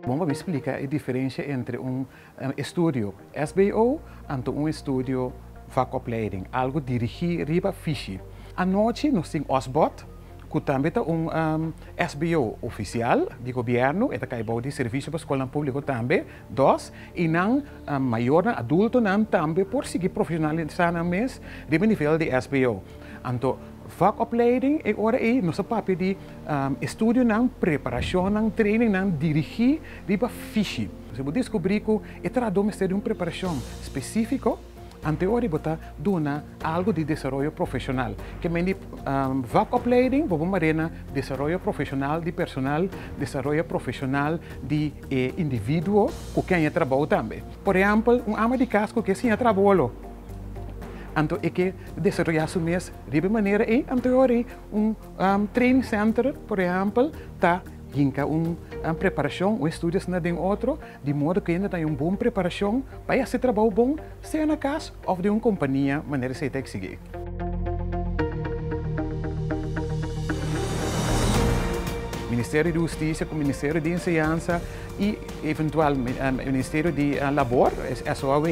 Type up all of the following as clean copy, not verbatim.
Bon pa mi splika e diferensia entre un estudio SBO anto un estudio vakopleiding, algu dirigí riba fishi. Anochi nos tin Osbod, ku tambe ta un SBO ofisial di gobièrnu, e ta kai bou di Servisio pa Skolnan Públiko tambe, dos, i nan mayornan, adultonan tambe por sigui profeshonalisá nan mes riba nivel di SBO. Anto vakopleiding e ora ei nos a papia di estudionan, preparashonnan, trainingnan dirigí riba fishi. Si bo deskubrí ku e trahadó mester di un preparashon spesífiko, anto e ora ei bo ta duna algu di desaroyo profeshonal. Ke men di vakopleiding bo por mar'é na desaroyo profeshonal di personal, desaroyo profeshonal di e individuo ku ke haña trabou tambe. Por ehèmpel, un ama di kas ku ke siña traha bolo, anto e ke desaroyá su mes riba e manera ei, anto e ora ei un training center, por ehèmpel, ta hinka un preparashon, un estudio asina den otro, di modo ku hende ta haña un bon preparashon pa e hasi trabou bon, sea na kas òf den un kompania manera esei ta eksigí. Ministerio di Hustisia ku Ministerio di Enseñansa i eventual Ministerio di Labor, SOAW,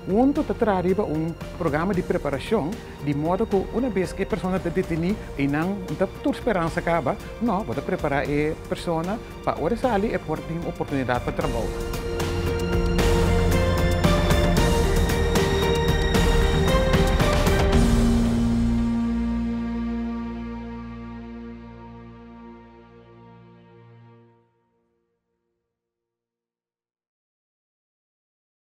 huntu ta traha riba un programa di preparashon di modo ku una bes ku e persona ta detení einan no ta tur speransa kaba, no, bo ta prepará e persona pa ora e sali e por tin oportunidat pa trabou.